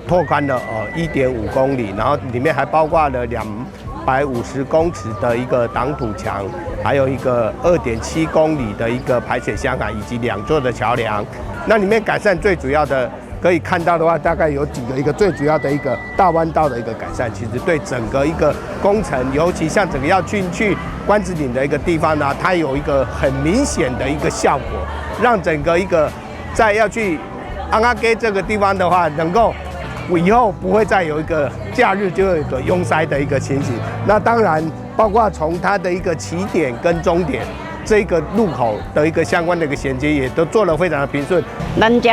拓寬了1.5公里，然後裡面還包括了250公尺的一個擋土牆，還有一個2.7公里的一個排水箱啊，以及兩座的橋梁。那裡面改善最主要的可以看到的話，大概有幾個，一個最主要的一個大彎道的一個改善，其實對整個一個工程，尤其像整個要進去關子嶺的一個地方呢，它有一個很明顯的一個效果，讓整個一個在要去尪仔雞這個地方的話，能夠以後不會再有一個假日就有一個擁塞的一個情形。那當然，包括從它的一個起點跟終點這個路口的一個相關的一個銜接，也都做得非常的平順。咱遮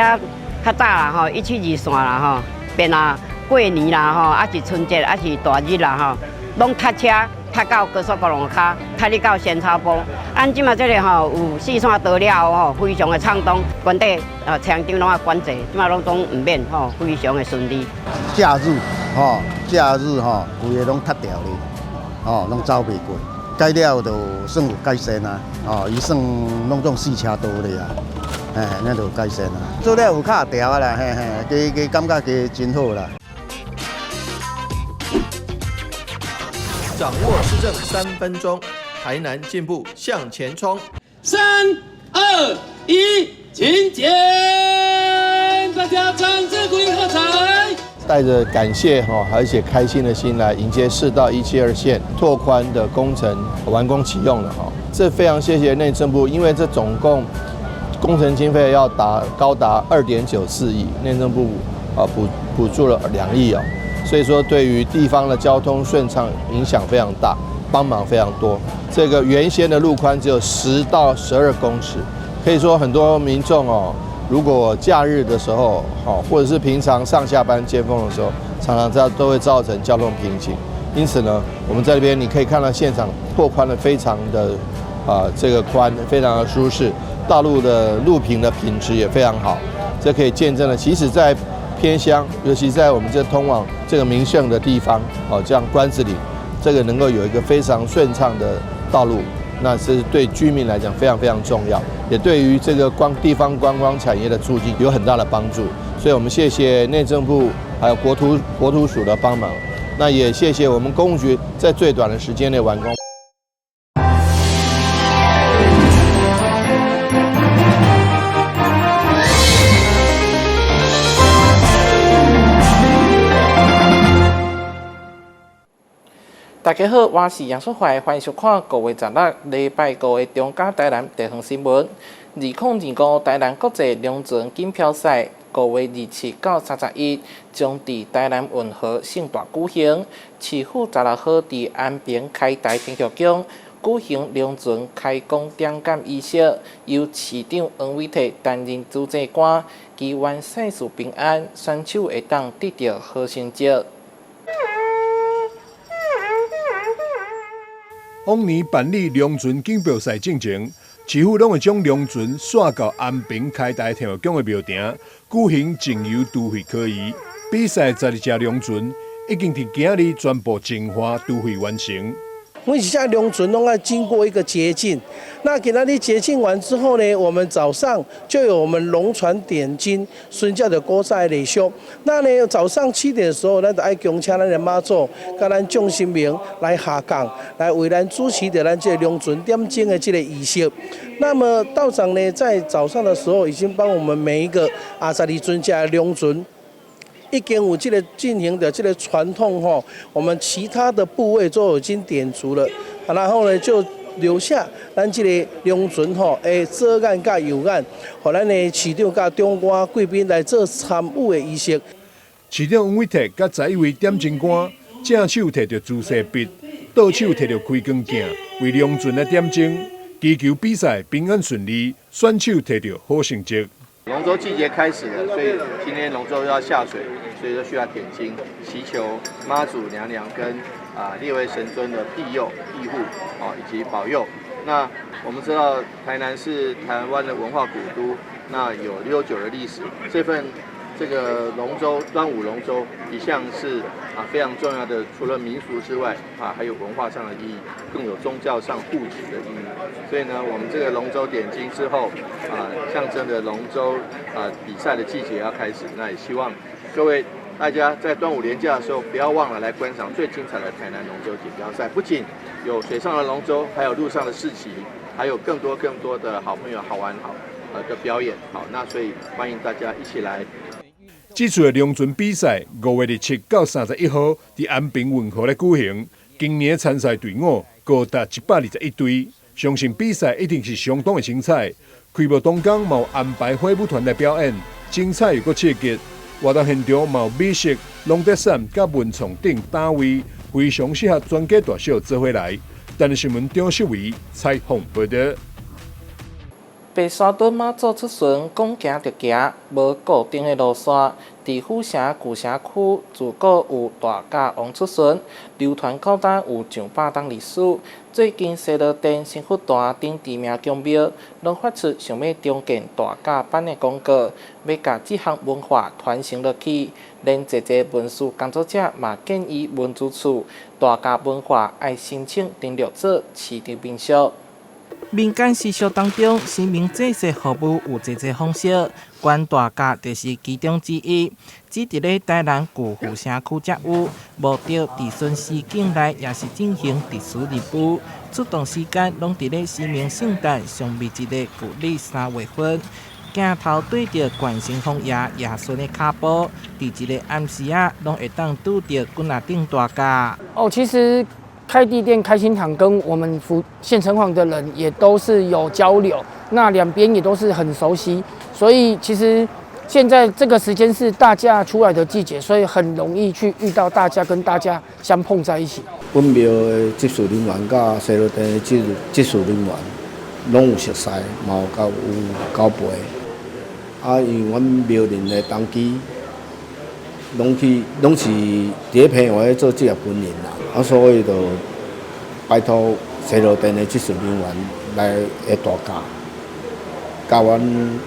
較早啦吼，一七二線啦吼，變啊過年啦吼，抑是春節，抑是大日啦吼，攏塞車塞到高速公路跤，塞入到仙草埔。按這馬這个吼有四線道了後吼，非常的暢通，關底啊車長攏愛管制，這馬攏總毋免吼，非常的順利。假日吼，假日吼，規个攏塞牢咧，吼，攏走袂過。改了就算有改善啊，哦，伊算攏總四車道咧啊，嘿，那就有改善啊。做了有較牢啊啦，嘿嘿，加加感覺加真好啦。掌握市政3分鐘，台南進步向前衝。三二一，請見！大家掌聲鼓勵喝彩。帶着感謝哈，而且開心的心來迎接市道172線拓寬的工程完工啟用了哈。這非常謝謝內政部，因為這總共工程經費要達高達2.94億，內政部啊補助了2億哦，所以說對於地方的交通順暢影響非常大，幫忙非常多。這個原先的路寬只有10到12公尺，可以說很多民眾哦，如果假日的時候，好，或者是平常上下班尖峰的時候，常常這都會造成交通瓶頸。因此呢，我們在這邊你可以看到現場拓寬的非常的啊，這個寬非常的舒適，道路的路平的品質也非常好。這可以見證了，其實在偏鄉，尤其在我們這通往這個名勝的地方，哦，這樣關子嶺，這個能夠有一個非常順暢的道路。那是對居民來講非常非常重要，也對於這個地方觀光產業的促進有很大的幫助。所以我們謝謝內政部還有國土署的幫忙，那也謝謝我們工務局在最短的時間內完工。大家好，我是楊淑懷，歡迎收看5月16禮拜五的中嘉台南地方新聞。2025台南國際龍船錦標賽，5月27到31將佇台南運河盛大舉行。市府16號佇安平開台天后宮舉行龍船開工點監儀式，由市長黃偉哲擔任主祭官，祈願賽事平安，選手會當得到好成績。往年辦理龍船錦標賽進前，市府攏會將龍船徙到安平開台天后宮的廟埕，舉行淨油除廢科儀。比賽12隻龍船已經佇今日全部淨化除廢完成。每一隻龍船攏愛經過一個潔淨，那今仔日潔淨完之後呢，我們早上就有我們龍船點睛，順著的古早的禮俗。那呢，早上7點的時候，咱就愛恭請咱的媽祖，佮咱眾神明來下降，來為咱主持著咱這個龍船點睛的這個儀式。那麼道長呢，在早上的時候已經幫我們每一個12尊隻龍船。已經有這個進行的這個傳統吼，我們其他的部位都已經點足了，然後呢就留下咱這個龍船吼，的左眼佮右眼，予咱的市長佮長官貴賓來做參與的儀式。市長黃偉哲佮11位點睛官，正手提著主勢筆，倒手提著開光鏡，為龍船來點睛，祈求比賽平安順利，選手提著好成績。龍舟季節開始了，所以今天龍舟要下水，所以說需要點睛，祈求媽祖娘娘跟列位神尊的庇佑、庇護啊以及保佑。那我們知道台南是台灣的文化古都，那有悠久的歷史。這份這個龍舟端午龍舟一向是非常重要的，除了民俗之外啊，還有文化上的意義，更有宗教上護持的意義。所以呢，我們這個龍舟點睛之後啊，象徵着龍舟比賽的季節要開始。那也希望各位大家在端午連假的時候，不要忘了來觀賞最精彩的台南龍舟錦標賽。不僅有水上的龍舟，還有陸上的市集，還有更多更多的好朋友好玩好的表演。好，那所以歡迎大家一起來。這次的龍船比賽，5月27到31號佇安平運河咧舉行。今年參賽隊伍高達121隊，相信比賽一定是相當的精彩。開幕當天嘛有安排火舞團來表演，精彩又閣刺激。活動現場嘛有美食、龍德傘佮文創等攤位，非常適合全家大小做伙來。台南新聞張秀維採訪報導。白沙屯媽祖出巡，講行就行，無固定的路線。佇府城舊城區，自古有大甲王出巡，流傳到今有上百冬歷史。最近西螺殿、神佛壇等知名宮廟，攏發出想欲重建大甲班的廣告，欲共這項文化傳承落去。連濟濟文史工作者嘛建議文資處大甲文化愛申請登錄做市鎮民俗。民間習俗當中，神明祭祀服務有濟濟方式，懸大甲就是其中之一。只佇咧台南舊府城區才有，無著佇巡視境內也是進行特殊任務。出動時間攏佇咧神明聖誕上密集的舊曆3月份。鏡頭對著關聖王爺爺孫的跤步，佇一個暗時仔，攏會當拄著棍仔頂大甲。哦，其實。開地殿、開新堂，跟我們府縣城隍的人也都是有交流，那兩邊也都是很熟悉，所以其實現在這個時間是大駕出來的季節，所以很容易去遇到大駕跟大駕相碰在一起。本廟的執事人員佮西螺殿的執事人員攏有熟似，嘛有交有交陪。啊，因為阮廟人的同期攏去攏是佇咧平原咧做職業軍人啦，啊，所以就拜託西螺殿的執事人員來下大甲，教阮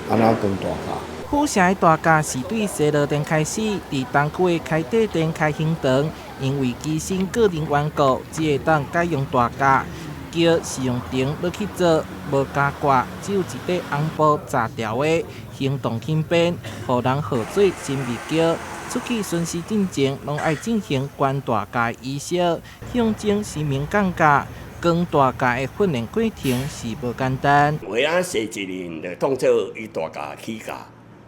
按怎扛大甲。府城的大甲是對西螺殿開始，佇東區的開帝殿開興堂，因為機身個人緣故，只會當改用大甲。轎是用藤落去做，無加掛，只有一塊紅布紮牢的，行動輕便，予人號做神秘轎。出去巡視進前，攏愛進行懸大甲儀式，象徵神明降駕。扛大甲的訓練過程是無簡單。有的人踅一年就當做伊大甲起駕，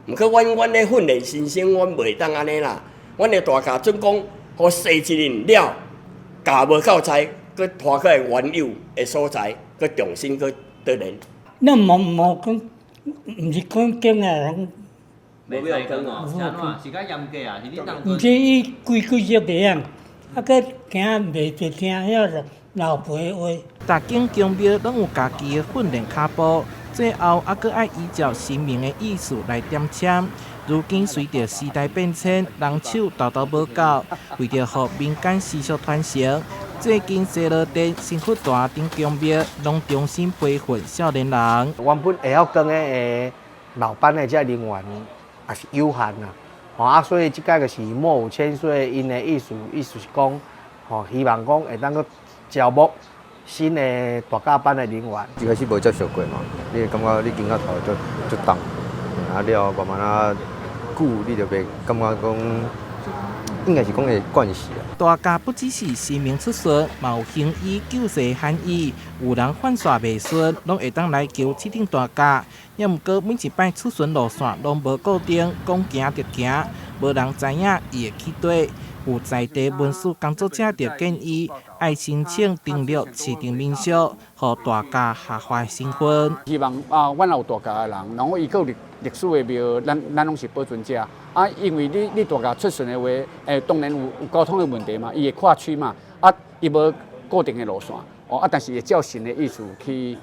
毋過阮咧訓練新生，阮袂當按呢啦。阮的大甲準講，予踅一年了，駕無夠在，閣拖過來原有的所在，閣重新閣鍛鍊。咱無講，毋是講經啊人。袂使講哦，是按怎？是較嚴格啊？是你當毋是伊規規則袂曉，啊，閣驚袂著聽遐老輩話。逐間宮廟攏有家己的訓練跤步，最後猶閣愛依照神明的意思來點籤。如今隨著時代變遷，人手沓沓無夠，為著予民間習俗傳承，最近西螺殿、神佛壇等宮廟攏重新培訓少年人。原本會曉扛的老班的這人員也是有限啦，吼啊，所以這擺就是莫有千歲𪜶的意思，意思是講，吼，希望講會當閣招募新的大甲班的人員。一開始無接觸過嘛，你會感覺你肩胛頭足足重，啊了慢慢仔久，你就袂感覺講，應該是講會慣勢啊。大甲不只是神明出巡，嘛有行醫救世的含義。有人犯煞袂順，攏會當來求這頂大甲。也毋過每一擺出巡路線攏無固定，講行就行，無人知影伊會去佗。有在地文史工作者就建議，愛申請登錄市鎮民俗，予大甲合法身份。希望啊，阮有大甲的人，然後伊閣有歷史的廟，咱攏是保存者。啊，因為你大甲出巡的話，當然有交通的問題嘛，伊會跨區嘛，啊，伊無固定的路線，哦，啊，但是會照神的意思去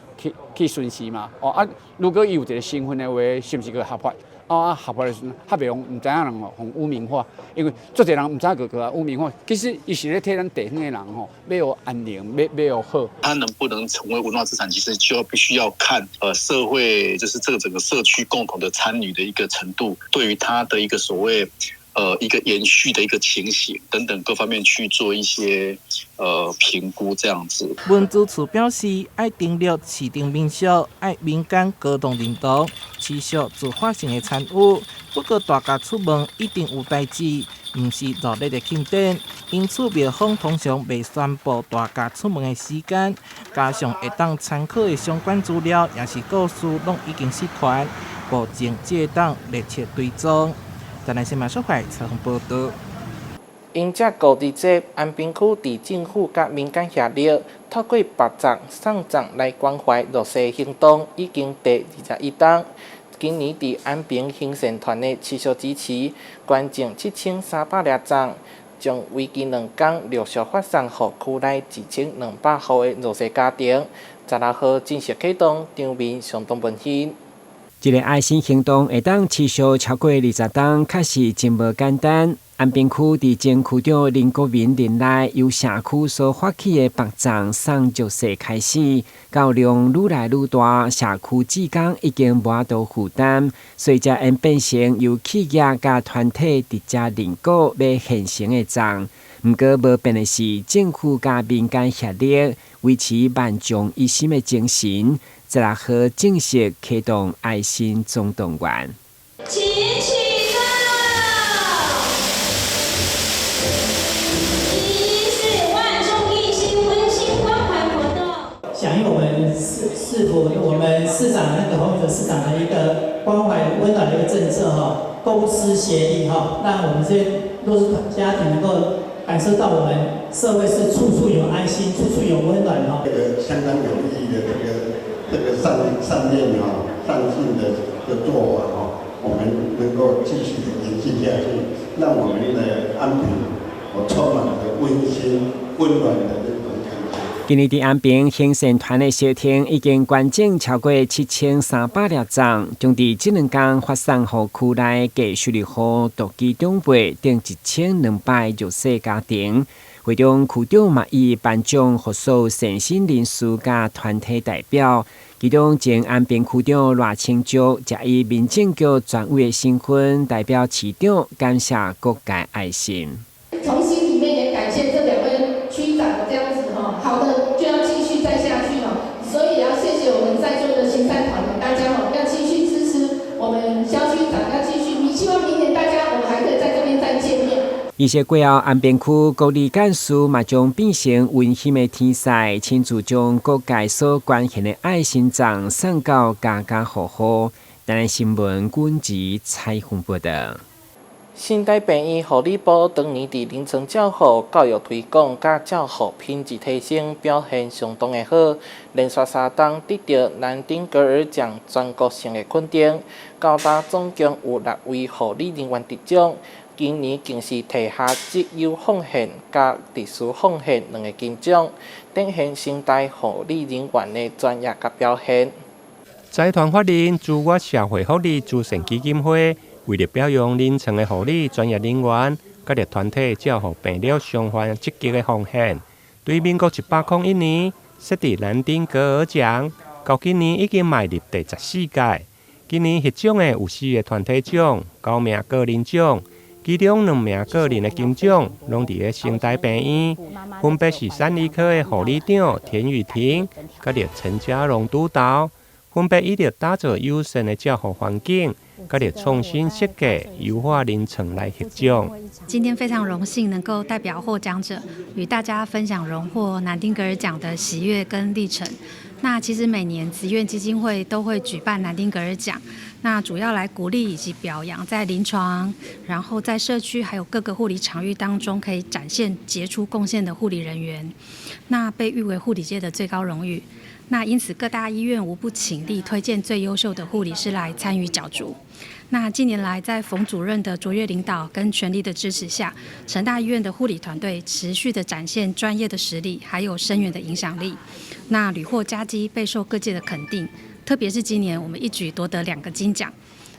巡視嘛，哦，啊，如果伊有一個身份的話，是毋是閣合法？啊，合法的時陣，較袂予毋知影人吼，予污名化，因為足濟人毋知影閣閣啊污名化。其實伊是咧替咱地方的人吼，欲予安寧，欲予好。它能不能成為文化資產，其實就必須要看社會，就是這個整個社區共同的參與的一個程度，對於它的一個所謂。一個延續的一個情形等等各方面去做一些評估，這樣子。文資處表示，愛成立市町民宿，愛民間高度認同，持續自發性的參與。不過大家出門一定有代誌，毋是熱烈的慶典，因此廟方通常袂宣布大家出門的時間，加上會當參考的相關資料，也是故事攏已經失傳，目前只會當密切追蹤。台南新聞小懷採訪報導。迎接五二節，安平區佇政府佮民間協力，透過縛粽送粽來關懷弱勢行動，已經第21冬。今年佇安平行善團的持續支持，捐贈7300粒粽，將為期兩工陸續發送予區內1200戶的弱勢家庭。16號正式啟動，場面相當溫馨。這个愛心行動會當持續超過20冬，確實真無簡單。安平區佇前區長林國民任內，由社區所發起的縛粽送弱勢開始，到量愈來愈大，社區志工已經無法度負擔，所以才演變成由企業佮團體直接認購買現成的粽。毋過無變的是，政府佮民間協力，維持萬眾一心的精神。16號正式啟動愛心總動員。請啟動！一是萬眾一心溫馨關懷活動。響應我們市市府、我們市長那個洪偉哲市長的一個關懷溫暖的一個政策哈，公私協力哈，讓我們這些弱勢家庭能夠感受到我們社會是處處有愛心、處處有溫暖哈。這個相當有意義的這個善念哈、善心的做法哈，我們能夠繼續的延續下去，讓我們的安平我充滿了溫馨、溫暖的這種感覺。今年佇安平行善團的協定已經捐贈超過7300粒粽，將佇這兩工發送予區內低收入戶、獨居長輩等1200弱勢家庭。會中區長嘛伊頒獎予所有善心人士佮團體代表，其中前安平區長賴清竹，則以民政局專委的身份代表市長，感謝各界愛心。從心裡面也感謝這兩位區長這樣子哈，好的就要繼續再下去哈，所以也要謝謝我們在座的行善團，大家哈要繼續支持我們蕭區長，要繼續，希望明年大家我們還可以在這邊再見面。儀式過後，安平區各里幹事嘛將變成溫馨的天使，親自將各界所捐獻的愛心粽送到家家戶戶。台南新聞軍籍採訪報導。成大病院護理部當年佇臨床照護、教育推廣佮照護品質提升表現相當的好，連續三冬得著南丁格爾獎全國性的肯定。到今總共有六位護理人員得獎，今年更是提下績優奉獻佮特殊奉獻兩个金獎，展現成大護理人員的專業佮表現。財團法人自我社會福利慈善基金會，為著表揚臨床的護理專業人員，佮著團體照護病了傷患積極的奉獻，對民國101年設置南丁格爾獎，到今年已經邁入第14屆。今年獲獎的有四个團體獎、九名個人獎，其中兩名個人的金獎攏佇咧成大病院，分別是產兒科的護理長田雨婷，佮著陳家龍督導，分別以著打造友善的照護環境，佮著創新設計、優化臨床來獲獎。今天非常榮幸能夠代表獲獎者與大家分享榮獲南丁格爾獎的喜悅跟歷程。那其實每年慈願基金會都會舉辦南丁格爾獎，那主要來鼓勵以及表揚在臨床、然後在社區還有各個護理場域當中可以展現傑出貢獻的護理人員，那被譽為護理界的最高榮譽。那因此各大醫院無不傾力推薦最優秀的護理師來參與角逐。那近年來，在馮主任的卓越領導跟全力的支持下，成大醫院的護理團隊持續的展現專業的實力，還有深遠的影響力。那屢獲佳績，備受各界的肯定。特別是今年，我們一舉奪得兩個金獎。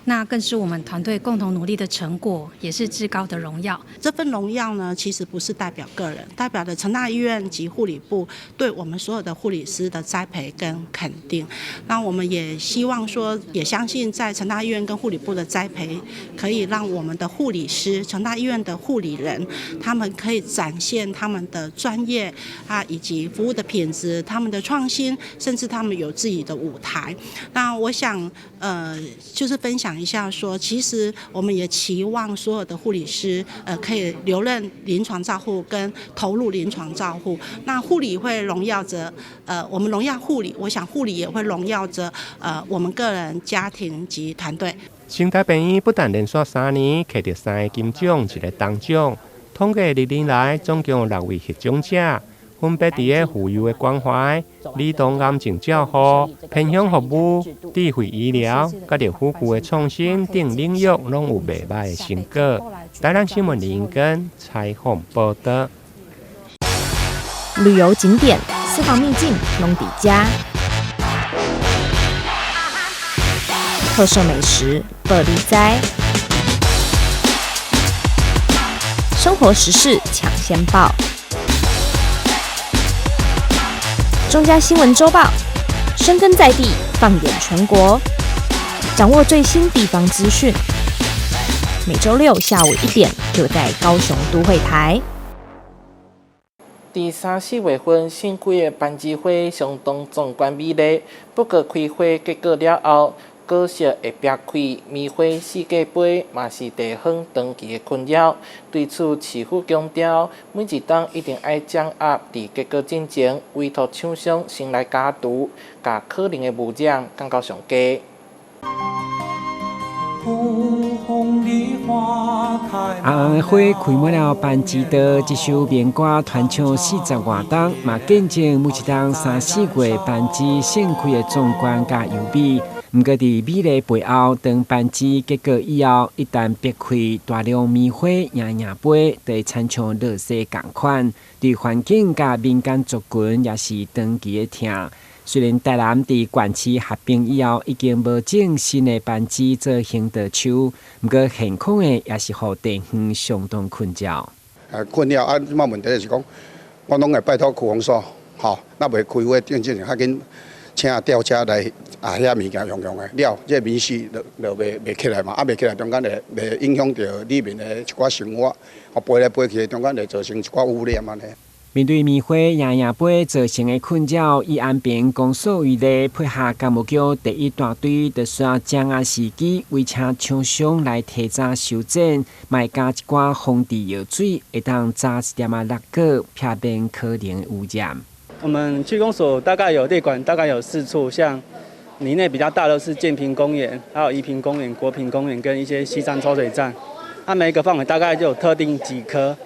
那更是我們團隊共同努力的成果，也是至高的榮耀。這份榮耀呢，其實不是代表個人，代表的成大醫院及護理部對我們所有的護理師的栽培跟肯定。那我們也希望說，也相信在成大醫院跟護理部的栽培，可以讓我們的護理師、成大醫院的護理人，他們可以展現他們的專業啊，以及服務的品質，他們的創新，甚至他們有自己的舞台。那我想，就是分享一下說，其實我們也期望所有的護理師，可以留任臨床照護跟投入臨床照護。那護理會榮耀著，我們榮耀護理，我想護理也會榮耀著，我們個人、家庭及團隊。成大病院不但連續3年獲得三个金獎、一个銅獎，統計歷年來總共有六位獲獎者，分別佇个婦幼的關懷、兒童癌症照護、偏鄉服務、智慧醫療、佮著輔具的創新等領域，攏有袂䆀的成果。台南新聞林根採訪報導。旅遊景點、私房秘境攏佇遮，特色美食報你知，生活時事搶先報。中嘉新聞週報，深耕在地，放眼全國，掌握最新地方資訊。每週六下午1點，就在高雄都會台。佇三四月份盛開的攀枝花相當壯觀美麗，不過開花結果了後，果實會癟開，棉花四界飛嘛是地方長期的困擾。對此，市府強調，每一冬一定愛掌握佇結果進前，委託廠商先來加除，共可能的污染降到上低。紅紅的花開滿了班智道，這首民歌傳唱40外冬，嘛見證每一冬三四月班枝盛開的壯觀佮優美。毋過，佇美麗背後，當班枝結果以後，一旦癟開，大量棉花營營飛，就會親像垃圾仝款，對環境佮民間族群也是長期的疼。雖然台南佇縣市合併以後，已經無種新的班枝做行道樹，毋過現況的也是予地方相當困擾。困擾啊！這擺問題就是講，我攏會拜託區公所，吼，若袂開會，進前較緊請吊車來啊，遐物件用用的了，這個棉絮就袂起來嘛，啊袂起來，中間會會影響著里面的一寡生活，啊飛來飛去，中間會造成一寡污染按呢。面對棉花營營飛造成的困擾，以安平公所為例，配合工務局第一大隊，就需要掌握時機，委請廠商來提早修剪，嘛會加一寡防治藥水，會當早一點仔落果，避免可能污染。我們區公所大概有列管，大概有4處，像里內比較大的是建平公園，還有宜平公園、國平公園跟一些西山抽水站。它每一個範圍大概就有特定幾棵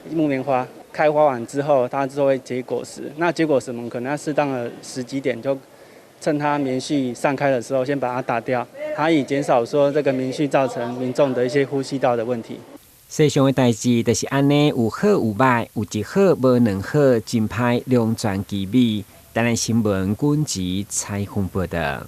木棉花。開花完之後，它就會結果實。那結果實，我們可能要適當的時機點，就趁它棉絮散開的時候，先把它打掉，它以減少說這個棉絮造成民眾的一些呼吸道的問題。世上的代誌就是按呢，有好有歹，有一好無兩好，真歹兩全其美。台南新聞軍籍採訪報導。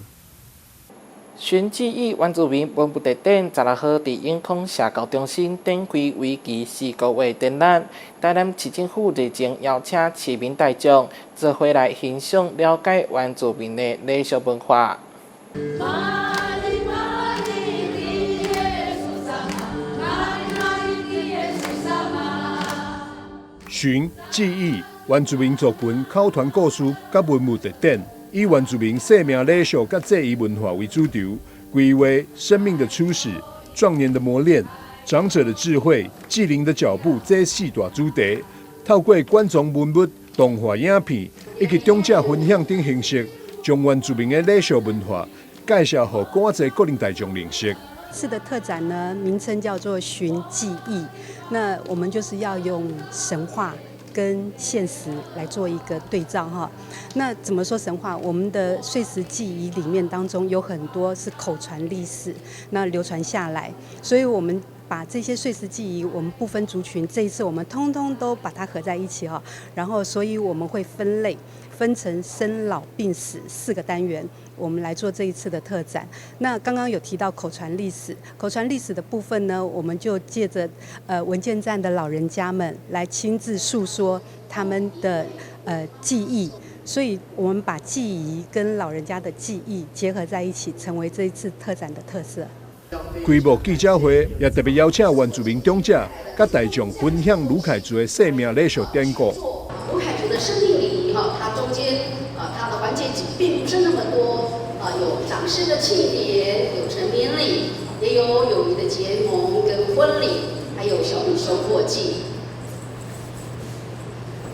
尋記憶原住民文物特展16號佇永康社教中心展開為期4個月展覽。台南市政府日前邀請市民大眾做伙來欣賞、了解原住民的禮俗文化。尋記憶原住民族群口傳故事佮文物特展。以原住民生命禮俗佮祭儀文化為主軸，規劃生命的初始、壯年的磨練、長者的智慧、祭靈的腳步這四大主題，透過館藏文物、動畫影片以及長者分享等形式，將原住民的禮俗文化介紹予廣濟國人大眾認識。這次的特展呢，名稱叫做《尋記憶》，那我們就是要用神話跟現實來做一個對照哈。那怎麼說神話？我們的歲時祭儀裡面當中有很多是口傳歷史，那流傳下來，所以我們把這些歲時祭儀，我們不分族群，這一次我們通通都把它合在一起哈。然後，所以我們會分類，分成生老病死四個單元，我們來做這一次的特展。那剛剛有提到口傳歷史，口傳歷史的部分呢，我們就借著文健站的老人家們來親自訴說他們的記憶，所以我們把祭儀跟老人家的記憶結合在一起，成為這一次特展的特色。開幕記者會也特別邀請原住民長者，佮大眾分享魯凱族的生命禮數典故。魯凱族的生命禮儀哈，它中間啊，它的環節並不是那麼多啊，有長嗣的慶典，有成年禮，也有友誼的結盟跟婚禮，還有小米收穫祭。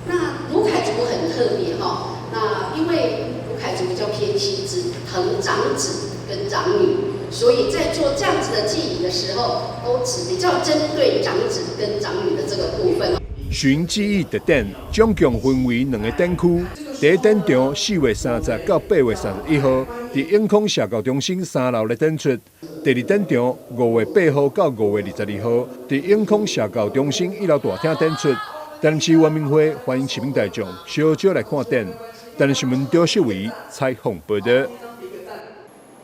那魯凱族很特別哈，那因為魯凱族比較偏心，只疼長子跟長女。所以在做這樣子的祭儀的時候，都只比較針對長子跟長女的這個部分。尋記憶特展總共分為兩個展區，第一展場4月30到8月31號，佇永康社教中心三樓咧展出；第二展場5月8號到5月22號，佇永康社教中心一樓大廳展出。台南市原民會歡迎市民大眾小少來看展。台南新聞張秀維採訪報導。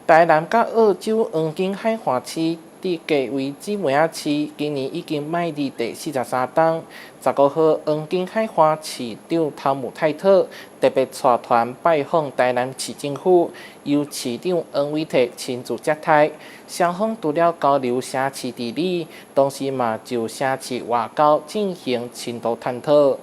台南佮澳洲黃金海岸市佇結為姊妹仔市，今年已經邁入第43冬。15號，黃金海岸市長湯姆泰特特別帶團拜訪台南市政府，由市長黃偉哲親自接待。雙方除了交流城市治理，同時嘛就城市外交進行深度探討。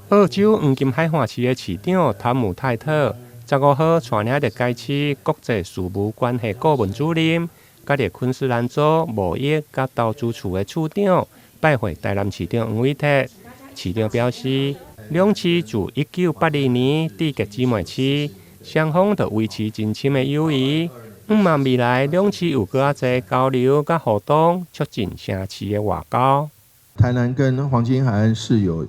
澳洲黃金海岸市的市長湯姆泰特15號帶領著該市國際事務關係顧問主任，佮著昆士蘭州貿易佮投資處的處長拜會台南市長黃偉哲。市長表示，兩市自1982年締結姊妹市，雙方就維持真深的友誼。向望未來兩市有閣較濟交流佮互動，促進城市的外交。台南跟黃金海岸是有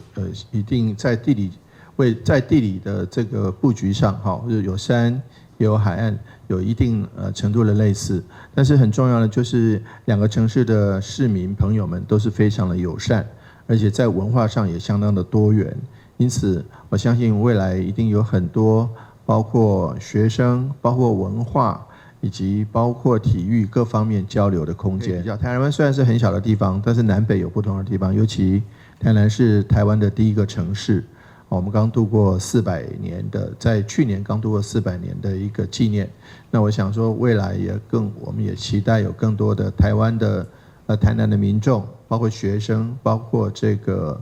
一定在地理為在地理的這個布局上，哈，有山有海岸，有一定程度的類似。但是很重要的就是兩個城市的市民朋友們都是非常的友善，而且在文化上也相當的多元。因此，我相信未來一定有很多包括學生、包括文化以及包括體育各方面交流的空間。台灣雖然是很小的地方，但是南北有不同的地方。尤其台南是台灣的第一個城市。我們剛度過四百年的，在去年剛度過四百年的一個紀念。那我想說，未來也更，我們也期待有更多的台灣的，台南的民眾，包括學生，包括這個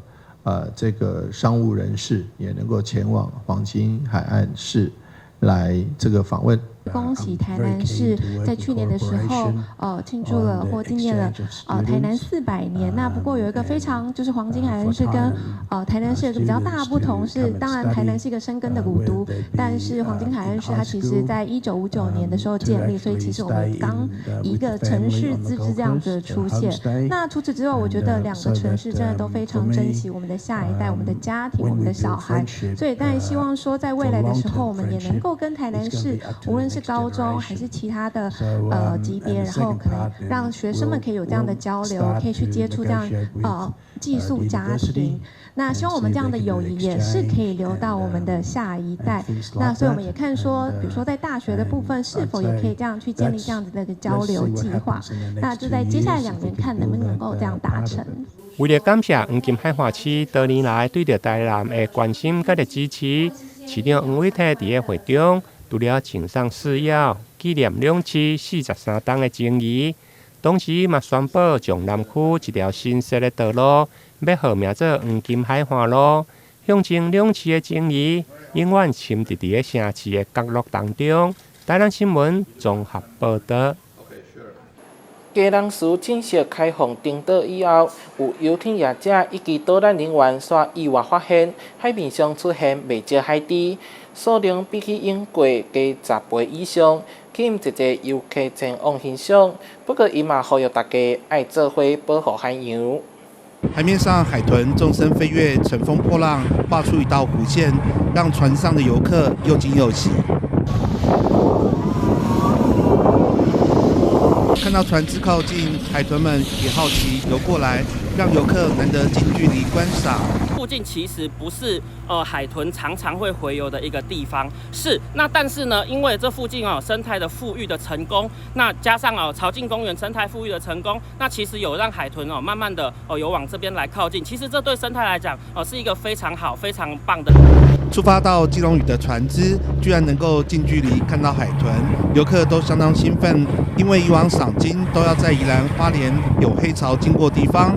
商務人士，也能夠前往黃金海岸市來這個訪問。恭喜台南市在去年的時候，慶祝了或紀念了台南400年。那不過有一個非常就是黃金海岸市跟台南市有個比較大的不同是，當然台南是一個深耕的古都，但是黃金海岸市它其實在1959年的時候建立，所以其實我們剛一個城市自治這樣子的出現。那除此之外，我覺得兩個城市真的都非常珍惜我們的下一代、我們的家庭、我們的小孩，所以當然希望說在未來的時候，我們也能夠跟台南市無論是高中還是其他的級別，然後可能讓學生們可以有這樣的交流，可以去接觸這樣寄宿家庭。那希望我們這樣的友誼也是可以留到我們的下一代。那所以我們也看說，比如說在大學的部分，是否也可以這樣去建立這樣子的一個交流計劃？那就在接下來2年，看能不能夠這樣達成。為了感謝黃金海岸市多年來對著台南的關心佮支持，市長黃偉哲佇個會中，除了贈送四藥紀念兩市43冬的情誼，同時嘛宣布將南區一條新設的道路欲號名做黃金海岸路，象徵兩市的情誼永遠深植佇個城市的角落當中。台南新聞綜合報導。基隆嶼正式開放登島以後，有遊艇業者以及導覽人員煞意外發現海面上出現袂少海豬，數量比起往過加10倍以上，吸引濟濟遊客前往欣賞。不過，伊嘛呼籲大家愛做伙保護海洋。海面上，海豚縱身飛躍，乘風破浪，畫出一道弧線，讓船上的遊客又驚又喜。看到船只靠近，海豚们也好奇游过来，让游客难得近距离观赏。附近其实不是海豚常常会洄游的一个地方，是那但是呢，因为这附近哦生态的复育的成功，那加上哦潮境公园生态复育的成功，那其实有让海豚哦慢慢的哦有往这边来靠近，其实这对生态来讲哦是一个非常好、非常棒的。出发到基隆屿的船只，居然能够近距离看到海豚，游客都相当兴奋，因为以往赏鲸都要在宜兰花莲有黑潮经过地方。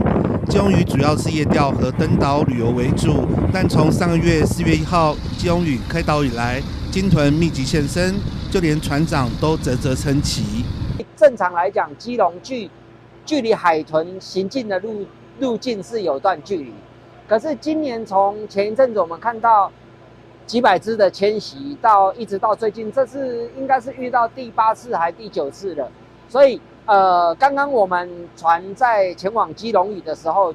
基隆屿主要是夜钓和登岛旅游为主，但从上个月4月1号基隆屿开岛以来，鲸豚密集现身，就连船长都啧啧称奇。正常来讲，基隆距离海豚行进的路径是有段距离，可是今年从前一阵子我们看到几百只的迁徙，到一直到最近，这次应该是遇到第8次还第9次了，所以。刚刚我们船在前往基隆屿的时候，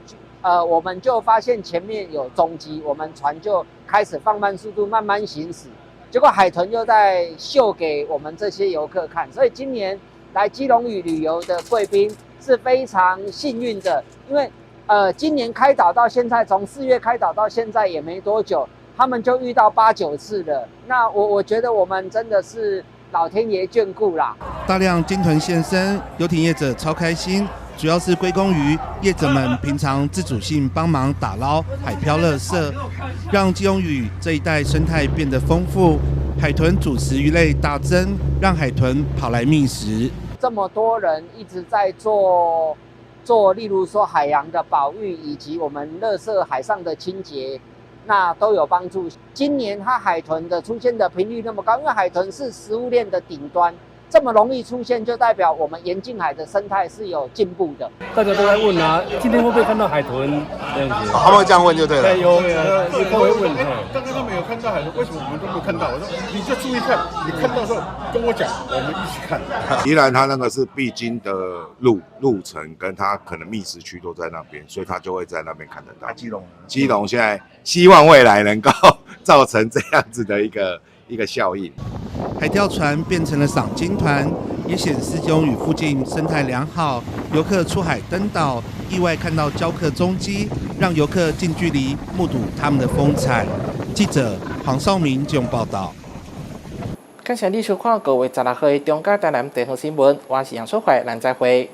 我们就发现前面有踪迹，我们船就开始放慢速度，慢慢行驶。结果海豚又在秀给我们这些游客看，所以今年来基隆屿旅游的贵宾是非常幸运的，因为今年开岛到现在，从4月开岛到现在也没多久，他们就遇到8、9次了。那我觉得我们真的是老天爷眷顾啦！大量鲸豚现身，游艇业者超开心，主要是归功于业者们平常自主性帮忙打捞海漂垃圾，让基隆屿这一带生态变得丰富，海豚主食鱼类大增，让海豚跑来觅食。这么多人一直在做，例如说海洋的保育以及我们垃圾海上的清洁。那都有帮助。今年它海豚的出现的频率那么高，因为海豚是食物链的顶端，这么容易出现，就代表我们沿近海的生态是有进步的。大家都在问啊，今天会不会看到海豚？这样子，他们会这样问就对了。对，有他会问。刚刚他们有看到海豚，为什么我们都没有看到？我说你就注意看，你看到时候跟我讲，我们一起看。宜兰它那个是必经的路程，跟它可能觅食区都在那边，所以它就会在那边看得到。基隆现在希望未来能够造成这样子的一个效应。海钓船变成了赏鲸团，也显示基隆屿附近生态良好，游客出海登岛，意外看到鲛客踪迹，让游客近距离目睹他们的风采。记者黄少明基隆报道。感谢你收看5月16号的中嘉台南地方新闻，我是杨淑怀，咱再会。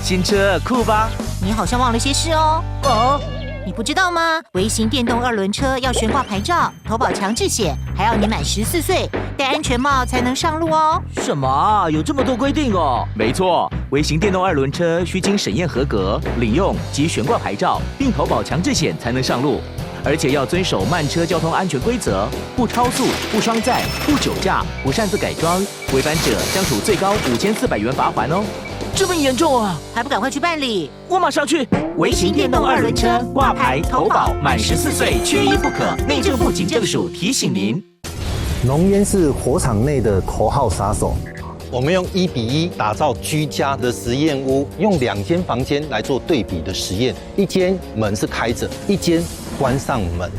新车酷吧？你好像忘了些事哦。哦，你不知道吗？微型电动二轮车要悬挂牌照、投保强制险，还要你满14岁，戴安全帽才能上路哦。什么？有这么多规定哦？没错，微型电动二轮车需经审验合格、领用及悬挂牌照，并投保强制险才能上路，而且要遵守慢车交通安全规则，不超速、不双载、不酒驾、不擅自改装，违反者将处最高5400元罚锾哦。这么严重啊！还不赶快去办理？我马上去。微型电动二轮车挂牌投保，满14岁缺一不可。内政部警政署提醒您：浓烟是火场内的头号杀手。我们用1比1打造居家的实验屋，用2间房间来做对比的实验，一间门是开着，一间关上门。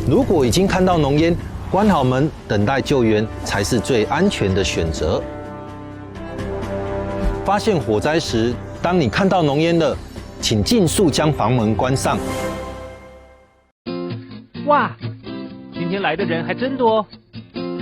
如果已经看到浓烟，关好门，等待救援才是最安全的选择。发现火灾时，当你看到浓烟了，请尽速将房门关上。哇，今天来的人还真多！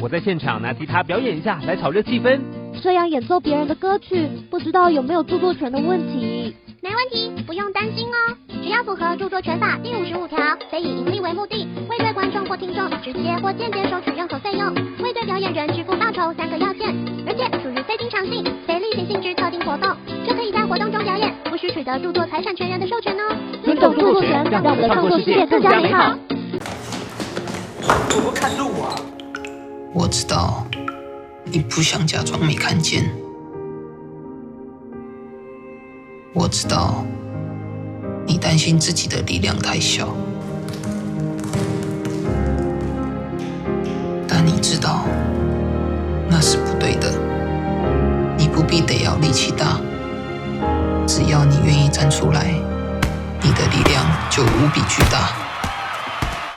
我在现场拿吉他表演一下，来炒热气氛。这样演奏别人的歌曲，不知道有没有著作权的问题？没问题，不用担心哦。只要符合著作權法第55條，非以營利為目的，未對觀眾或聽眾直接或間接收取任何費用，未對表演人支付報酬三個要件，而且屬於非經常性、非例行性質特定活動，就可以在活動中表演，不需取得著作財產權人的授權哦。尊重著作權，讓我們的創作世界更加美好。我不看路啊！我知道你不想假裝沒看見，我知道你擔心自己的力量太小，但你知道那是不對的。你不必得要力氣大，只要你願意站出來，你的力量就無比巨大。